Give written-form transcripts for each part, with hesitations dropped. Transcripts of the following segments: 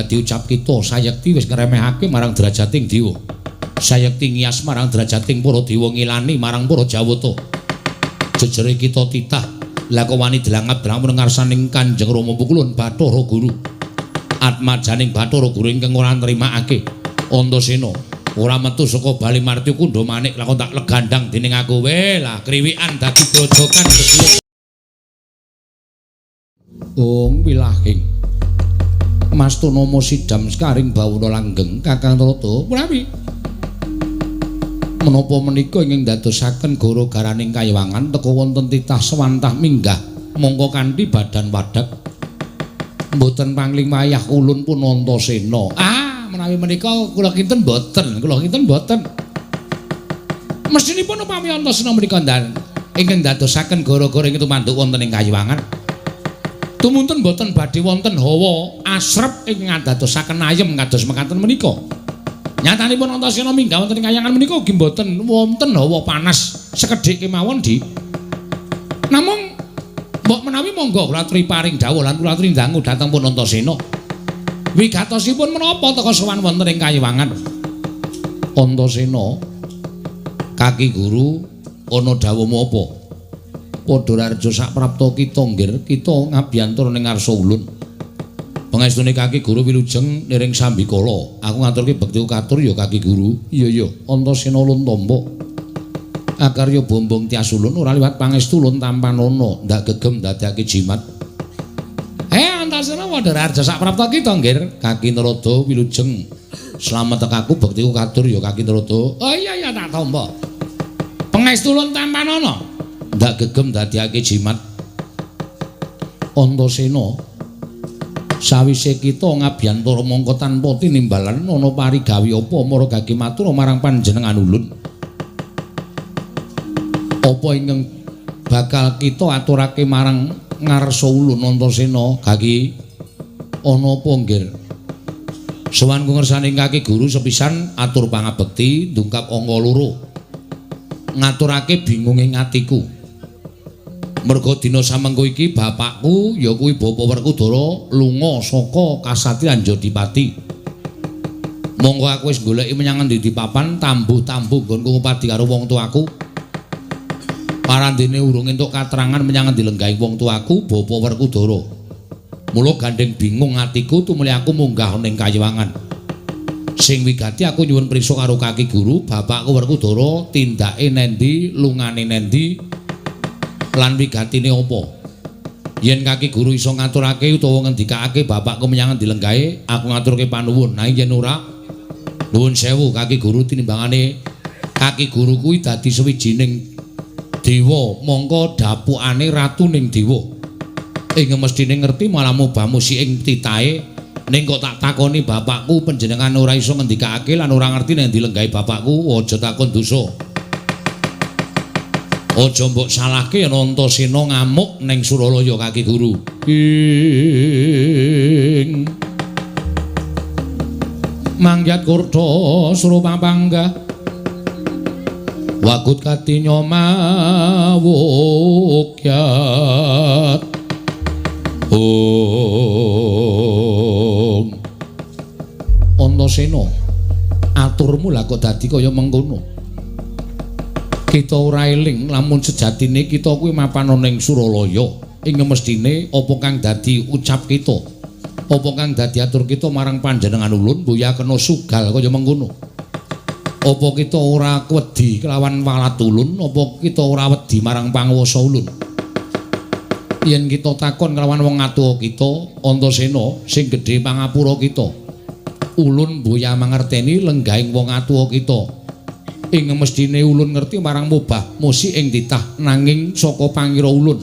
Dadi ucap kita sayekti wis ngremehake marang derajating dewa. Sayekti ngiyas marang derajating para dewa, ngilani marang para jawata. Jejere kita titah lah kok wani delangap-delangap ngarsaning Kanjeng Rama Pukulun Bathara Guru. Atmajaning Bathara Guru ingkang ora nrimakake. Antasena ora metu saka Bali Martya Kundha Manik lakon tak legandang dening aku. We lah kriwikan dadi grojogan gedhe. Ong wilahing Mas Tonomo sidam sekaring bawana langgeng Kakang Narada menawi menapa menika ingkang dadosaken gara-garaning kayiwangan teka wonten titah sewantah minggah mongko kanthi badan wadhek mboten pangling wayah ulun pun Antasena. Ah menawi menika kula kinten mboten, kula kinten mboten. Mestinipun upami Antasena menika ingkang dadosaken gara-gara ing tumanduk wonten ing kayiwangan tumunten boten badhe wonten hawa asrep ing ngadadosaken ayem kados mekaten menika. Nyatanipun Antasena minggah wonten ing kayangan menika ugi boten wonten hawa panas sekedhik kemawon, Dik. Namung mbok menawi monggo kula aturi paring dawuh lan kula aturi dangu dhateng pun Antasena. Wigatosipun menapa teka sowan wonten ing kayiwangan? Antasena, kaki guru ana dawuhmu apa? Padha raharja saprapta kita nggir, kita ngabiyantara ning ngarsa ulun. Pangestune kaki guru wilujeng niring sambikala. Aku ngaturke bekti katur ya kaki guru. Iya iya, Antasena ulun tampa. Akarya bombong tias ulun ora liwat pangestu ulun tampanana, ndak gegem dadekake jimat. Antasena padha raharja saprapta kita nggir, kaki Narada wilujeng. Slamet tekaku bektiku katur ya kaki Narada. Oh iya iya tak tampa. Pangestu ulun tampanana. Ndak gegem dadekake jimat. Antasena, sawise kita ngabiyantara mongko tanpa tinimbalan ana parigawe apa mara gage matur marang panjenengan ulun? Apa ingkang bakal kita aturake marang ngarsa ulun Antasena? Gagi ana apa nggir? Sowan ku ngersane kaki guru sepisan atur pangabekti ndungkap angka loro. Ngaturake bingunge atiku. Merga dina samengko iki bapakku ya kuwi Bapak Werkudara lunga saka kasatriyan Jodipati. Monggo aku wis goleki menyang endi papan tambuh-tambuh nggonku ngupadi karo wong tuaku. Parandene urung entuk katerangan menyang endi lenggahing wong tuaku Bapak Werkudara. Mula gandeng bingung atiku tumuli aku munggah ning kayiwangan. Sing wigati aku nyuwun priksa karo kaki guru, bapakku Werkudara tindake nendi, lungane nendi, lan wigatine apa. Yen kaki guru iso ngaturake utawa ngendikake bapakku menyang endi lenggahe, aku ngaturke panuwun. Nanging yen ora, nuwun sewu kaki guru, tinimbangane kaki guru kuwi dadi sawijining dewa, mongko dapukane ratuning dewa. Ing mestine ngerti malah mubah-musi ing titahe. Ning kok tak takoni bapakku panjenengan ora iso ngendikake lan ora ngerti nek endi lenggahe bapakku, aja takon dosa. Aja mbok salahke yen Antasena ngamuk ning Suralaya kaki guru. Ing mangyat kurtha surupapanggah wagut katinya mawukyat. Om Antasena, aturmu lah kok dadi kaya mengkono. Kita ora eling lamun sejatine kita kuwi mapan ana ing Suralaya. Ing mestine apa kang dadi ucap kita, apa kang dadi atur kita marang panjenengan ulun mbuya kena sugal kaya mengkono. Apa kita ora wedi kelawan walat ulun, apa kita ora wedi marang panguwasa ulun? Yen kita takon kelawan wong atuwa kita, Antasena sing gedhe pangapura kita, ulun mbuya mangerteni lenggahing wong atuwa kita. Ing mestine ulun ngerti marang mubah musi ing titah, nanging saka pangira ulun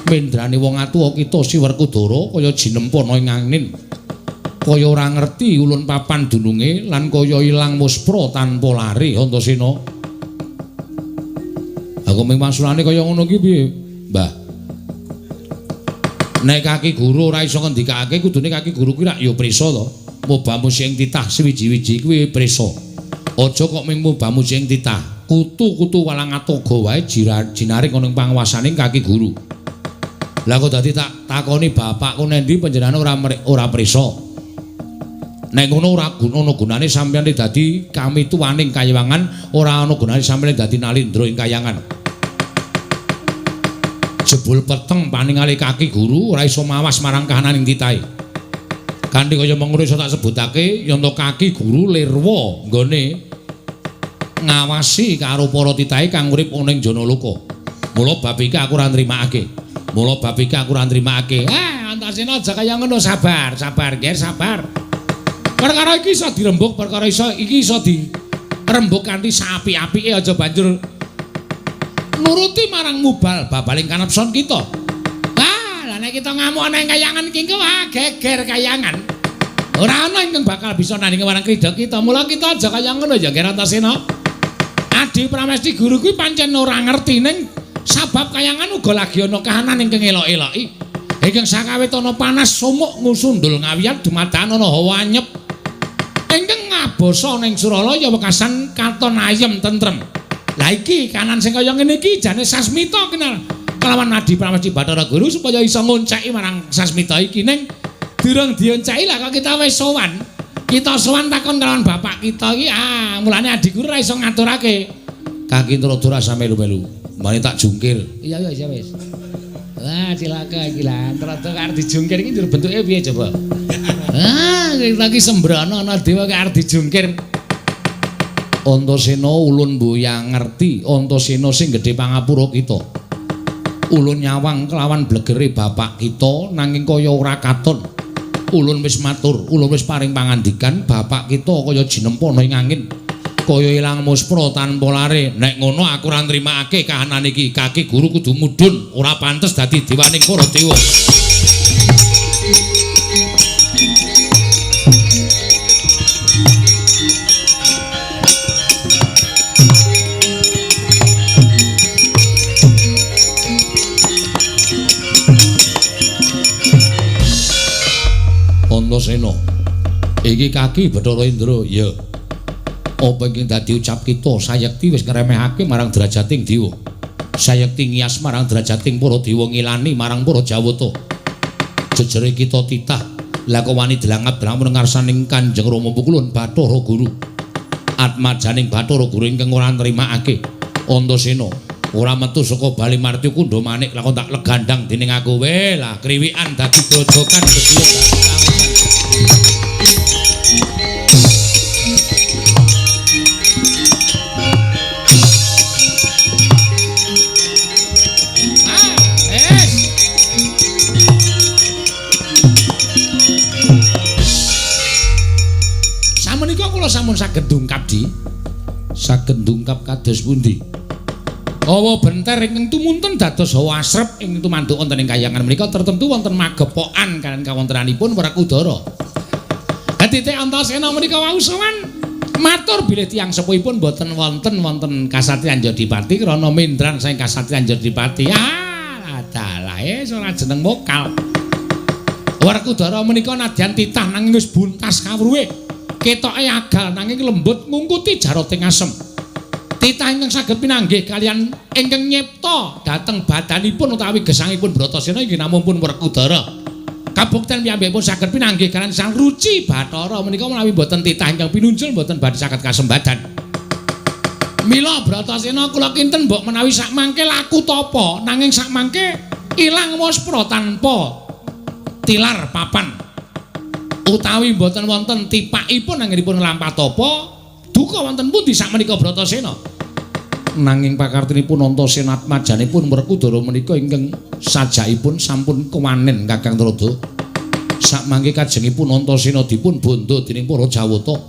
mendrane wong atuwa kita si Werkudara kaya jinempana ing angin, kaya ora ngerti ulun papan dununge lan kaya ilang muspra tanpa lari. Antasena, aku ming masulane kaya ngono ki piye, Mbah? Nek kaki guru ora iso ngendikake, kudune kaki guru kuwi rak ya prisa to. Mubah musi ing titah siwiji-wiji kuwi prisa. Aja kok ming mubah musi ing titah. Kutu-kutu walang atoga wae jinaring ana ing panguwasaning kaki guru. Lah kok dadi tak takoni bapakku nendi panjenengan ora ora prisa. Nek ngono ora ana gunane sampeyan dadi kamituwaning kayangan, ora ana gunane sampeyan dadi nalindra ing kayangan. Jebul peteng paningale kaki guru ora iso mawas marang kahananing titahe. Kanthi kaya mengkono iso tak sebutake yen to kaki guru lirwa nggone ngawasi karo para titahe kang urip ana ing Janaloka. Mula bab iki aku ora nrimakake. Mula bab iki aku ora nrimakake. Ah, Antasena aja kaya ngono, sabar, sabar, ger, sabar. Perkara iki iso dirembug, perkara iso iki iso dirembug kanthi saapik-apike, aja banjur nuruti marang mubal babaling kanepson kita. Ah, lah nek kita ngamuk ana ing kayangan iki engko ah geger kayangan. Ora ana ingkang bakal bisa nandingi marang krida kita. Mula kita aja kaya ngono ya, Ger Antasena. Adi Pramesti guru kuwi pancen ora ngerti ning sabab kayangan uga lagi ana kahanan ingkang elok-eloki. Ingkang sakawit ana panas sumuk ngusundul ngawiyan dumadakan ana hawa anyep. Ingkang ngabasa ning Suralaya wekasan katon ayem tentrem. Lah iki kanan sing kaya ngene iki jane Sasmita kenal kelawan Adi Pramesti Bathara Guru supaya iso ngonceki marang Sasmita iki ning durung dionceki lah kok kita wis sowan. Kita sowan takon kelawan bapak kita iki ah mulane Adi Guru ora iso ngaturake. Kaki Trada rasa melu-melu. Mane tak jungkir. Iya iya wis. Wah cilaka iki lah. Trada arep dijungkir iki njur bentuke piye coba? Ah, kita iki sembrana ana dewa ki arep dijungkir. Antasena ulun mboyang ngerti, Antasena sing gedhe pangapura kita. Ulun nyawang kelawan blegere bapak kita nanging kaya ora katon. Ulun wis matur, ulun wis paring pangandikan bapak kita kaya jinempa ana ing angin. Kaya ilang muspra tanpa lare. Nek ngono aku ora nrimakake kahanan iki. Kaki guru kudu mudhun, ora pantes dadi dewaning para dewa. Antasena, iki kaki Bathara Indra, ya. Apa ingkang dadi ucap kita sayekti wis ngremehake marang derajating dewa. Sayekti ngiyas marang derajating para dewa ngilani marang para jawata. Jejere kita titah, lah kok wani delangap-delangap ngarsaning Kanjeng Rama Pukulun Bathara Guru. Atmajaning Bathara Guru ingkang ora nrimakake. Antasena ora metu saka Bali Martya Kundha Manik lakon tak legandang dening aku. We lah kriwikan dadi dodokan gedhe. Samenika kula sampun saged dungkap di. Saged dungkap kados pundi? Hawa benter ingkang tumunten dados hawa asrep ing tumanduk wonten ing kayangan menika tertentu wonten magepokan kaliyan kawontenanipun Werkudara. Titik Antasena menika wau sowan matur bilih tiyang sepuhipun boten wonten kasatriyan Jodipati krana mendran saking kasatriyan Jodipati. Ah, dalah ora jeneng mokal. Werkudara menika nadyan titah nanging wis buntas kawruhe. Ketoke agal nanging lembut ngungkuti jaroting asem. Titah ingkang saged pinanggih kaliyan ingkang nyipta dhateng badanipun utawi gesangipun Bratasena inggih namung pun Werkudara. Kabukten piyambakipun saged pinanggih kaliyan Sang Ruci Bathara menika menawi boten titah ingkang pinunjul boten badhe saged kasembadan. Mila Bratasena kula kinten mbok menawi sakmangke laku tapa nanging sakmangke ilang waspra tanpa tilar papan. Utawi boten wonten tipakipun anggenipun nglampah tapa duka wonten pundi sakmenika Bratasena. Nanging pakartinipun Antasena atmajanipun Werkudara menika ingkang sajakipun sampun kewanen Kakang Trada. Sakmangke kajengipun Antasena dipun bondo dening para Jawata.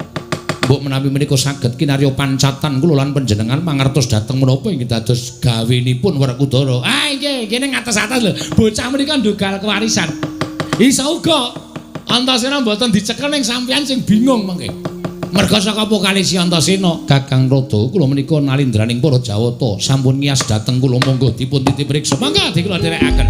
Mbok menawi menika saged kinarya pancatan kula lan panjenengan mangertos dhateng menapa inggih dados gawenipun Werkudara. Ah nggih, kene ngates-ates lho. Bocah menika ndugal kewarisan. Iso uga Antasena mboten dicekel ning sampeyan sing bingung mengke. Merga saka pokalisi Antasena, Kakang Rada kula menika nalindraning para Jawata sampun ngiyas dhateng kula monggo dipun titip priksa. Mangga dikula dherekaken.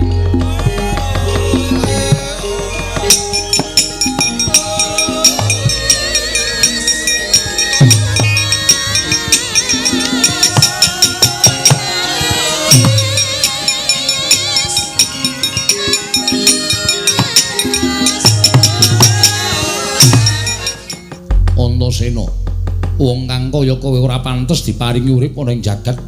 Antasena. Wong kang kaya kowe ora pantes diparingi urip ana ing jagat.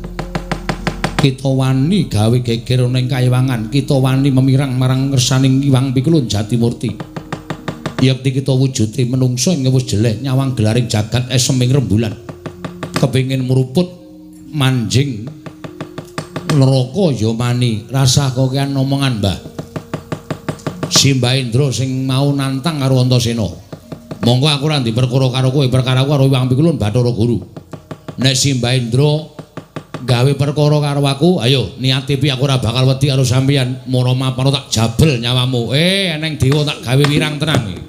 Kita wani gawe geger ana ing kayiwangan, kita wani memirang marang ngersaning Hyang Pikulun Jatimurti. Yekti kita wujude menungsa ing wis jeleh nyawang gelaring jagat eseming rembulan. Kepengin mruput manjing neraka ya mani, rasah kokean omongan, Mbah. Simbah Indra sing mau nantang karo Antasena. Monggo aku ora ndek perkara karo kowe, perkaraku karo Hyang Pikulun Bathara Guru. Nek Simbah Indra gawe perkara karo aku, ayo niate piye aku ora bakal wedi karo sampeyan. Mara mapano tak jabel nyawamu. Eneng dewa tak gawe wirang tenan iki.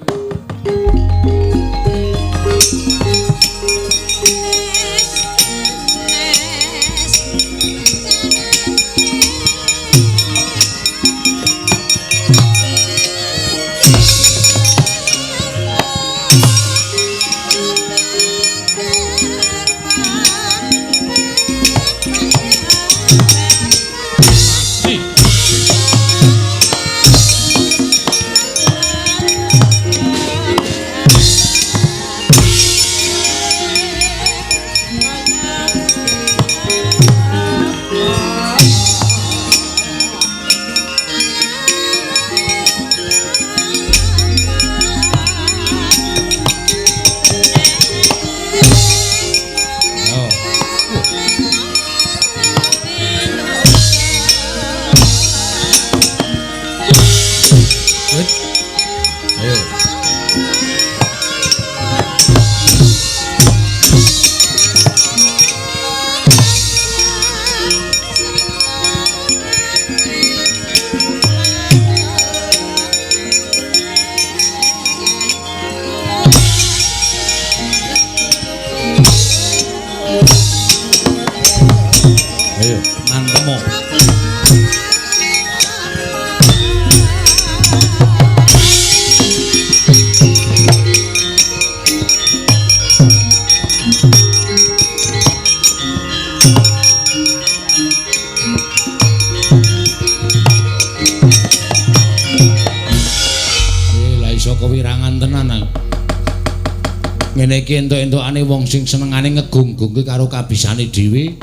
Ngene iki entuk-entukane wong sing senengane ngegung-gungke karo kabisane dhewe.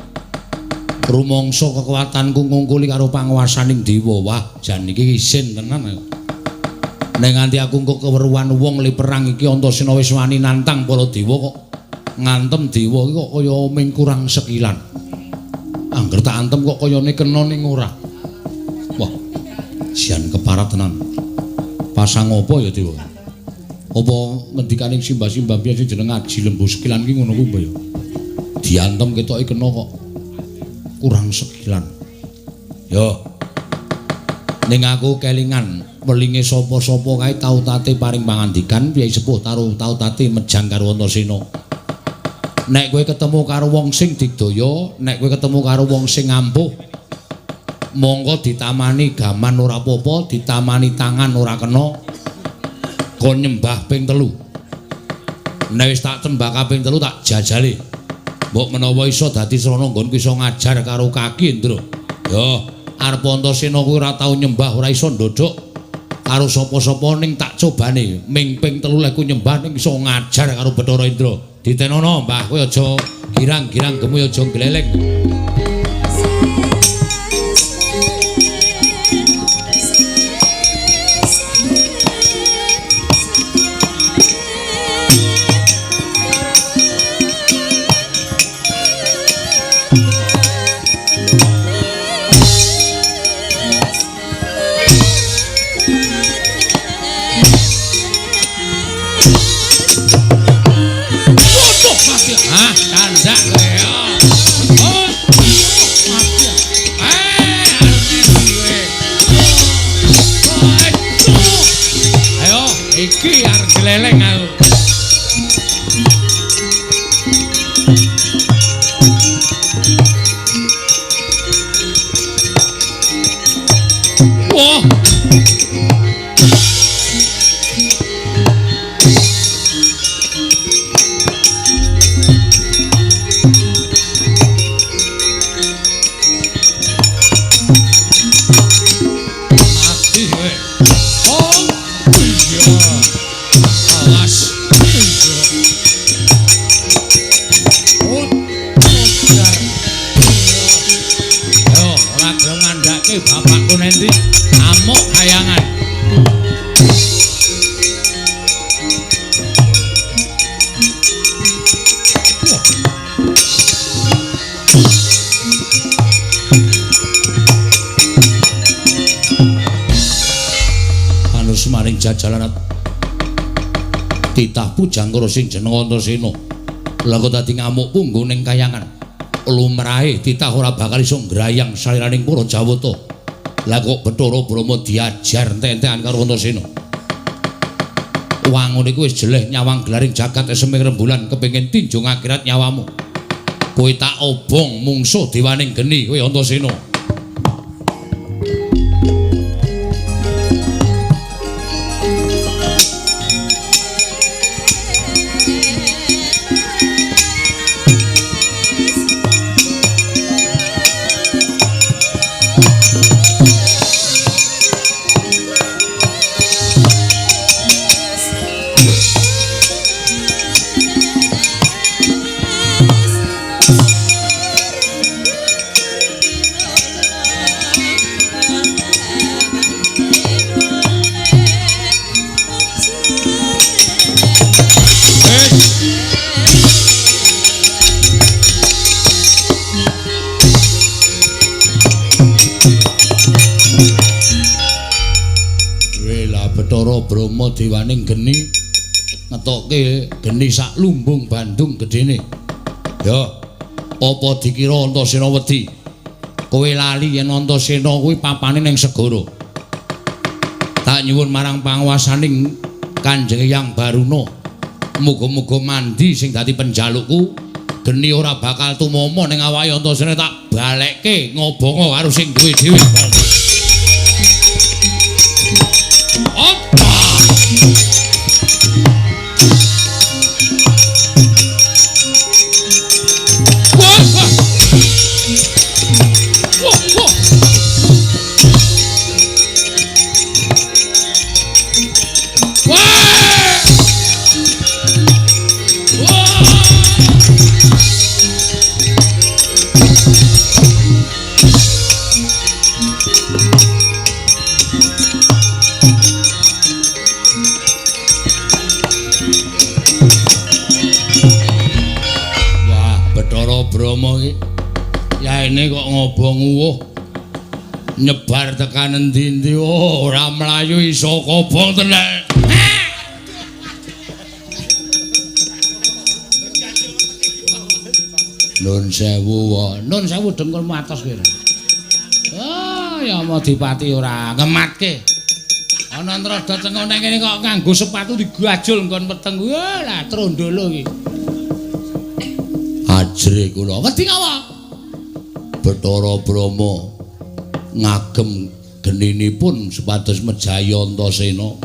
Rumangsa kekuatanku ngungkuli karo panguwasaning dewa. Wah, jan iki isin tenan. Nek nganti aku engko keweruhan wong le perang iki Antasena wis wani nantang para dewa kok ngantem dewa iki kok kaya ming kurang sekilan. Angger tak antem kok kayane kena ning ora. Wah, jan keparat tenan. Pasang apa ya dewa? Apa ngendikaning simbah-simbah biyen sing jeneng Aji Lembu Sekilan ki ngono kuwi ya? Diantem ketoke kena kok kurang sekilan. Yo. Ning aku kelingan welinge sapa-sapa kae tau tate paring pangandikan piyai sepuh tau tate mejang karo Antasena. Nek kowe ketemu karo wong sing digdaya, nek kowe ketemu karo wong sing ampuh, monggo ditamani gaman ora apa-apa, ditamani tangan ora kena. Kon nyembah ping 3. Nek wis tak tembak kaping 3 tak jajale. Mbok menawa iso dadi srana nggonku iso ngajar karo kaki, Indra. Yo, arep Antasena kuwi ora tau nyembah, ora iso ndodhok karo sapa-sapa ning tak cobane. Ming ping 3 lek ku nyembah ning iso ngajar karo Bathara Indra. Ditenono, Mbah, kowe aja girang-girang gemu aja gleleng. Leleng aku. Wah. Endi amuk kayangan. Anus maring jajalan titah Pujanggara sing jeneng Antasena. Lah kok dadi ngamuk punggung ning kayangan. Lumrahe titah ora bakal iso ngrayang saliraning para Jawata. Lah kok Bathara Brahma diajar entek-entekan karo Antasena. Wangune iku wis jeleh nyawang gelaring jagat eseming rembulan kepengin tinjung akhirat nyawamu. Kowe tak obong mungsuh dewaning geni kowe Antasena. Brahma dewaning geni ngetokke geni sak lumbung Bandung gedene. Ya, apa dikira Antasena wedi? Kowe lali yen Antasena kuwi papane ning segara. Tak nyuwun marang panguwasaning Kanjeng Hyang Baruna. Muga-muga mandi sing dadi penjalukku, geni ora bakal tumama ning awake Antasena tak balekke ngobongo karo sing duwe dhewe. Ini kok ngobong uwuh nyebar tekan endi-endi, oh, ora mlayu iso kobong tenan. Nun sewu, nun sewu dengkulmu atos kowe. Oh, ya mau dipati ora ngematke. Ana nrodo cengkone kene kok nganggo sepatu digajul nggon peteng. Wah, lah trondolo iki. Ajre kula wedi ngapa? Bathara Brahma ngagem geninipun supados mejahi Antasena.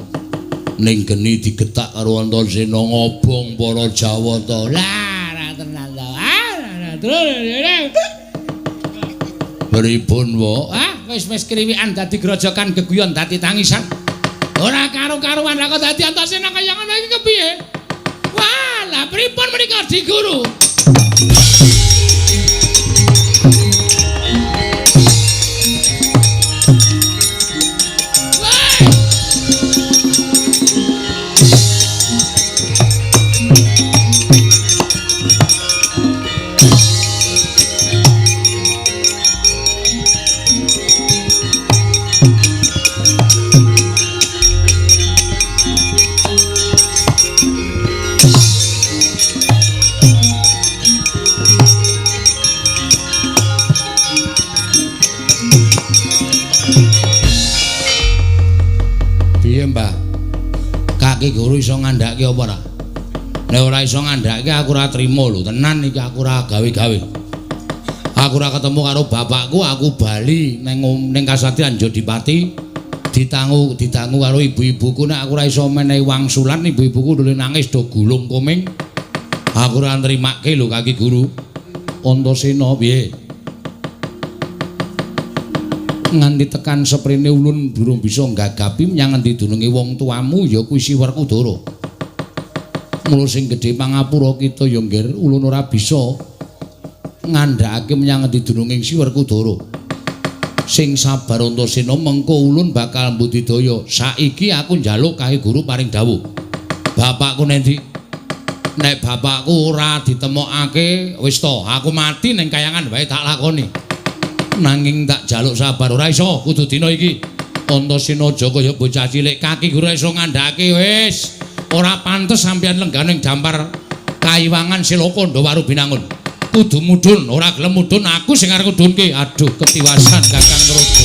Ning geni digetak karo Antasena ngobong para Jawata. Lah, ora tenan to. Ah, pripun wa? Ah, wis kriwikan dadi grojokan geguyon dadi tangisan. Ora karo-karuan lah kok dadi Antasena kaya ngono iki kepiye? Wah, lah pripun menika Di Guru? Ki guru iso ngandhake apa ora? Nek ora iso ngandhake aku ora trima lho, tenan iki aku ora gawe-gawe. Aku ora ketemu karo bapakku, aku bali ning ning kasatriyan Jodipati ditangu karo ibu-ibuku. Nek aku ora iso menehi wangsulan, ibu-ibuku nuli nangis do gulung koming. Aku ora nrimake lho Kaki Guru. Antasena piye? Nganti tekan seprene ulun durung bisa nggagapi menyang endi dununge wong tuamu ya kuwi si Werkudara. Mula sing gedhe pangapura kita ya nggir ulun ora bisa ngandhakake menyang endi dununge si Werkudara. Sing sabar Antasena, mengko ulun bakal mbudidaya. Saiki aku njaluk kae guru paring dawuh. Bapakku nendi? Nek bapakku ora ditemokake, wis to, aku mati ning kayangan wae tak lakoni. Nanging tak jaluk sabar, ora iso, kudu dina iki. Antasena aja kaya bocah cilik, kaki guru iso ngandhake wis. Ora pantes sampeyan lenggah ning dampar Kaiwangan Silaka Ndawaru Binangun. Kudu mudhun, ora gelem mudhun aku sing arep mudhunke. Aduh, ketiwasan Kakang Rudra.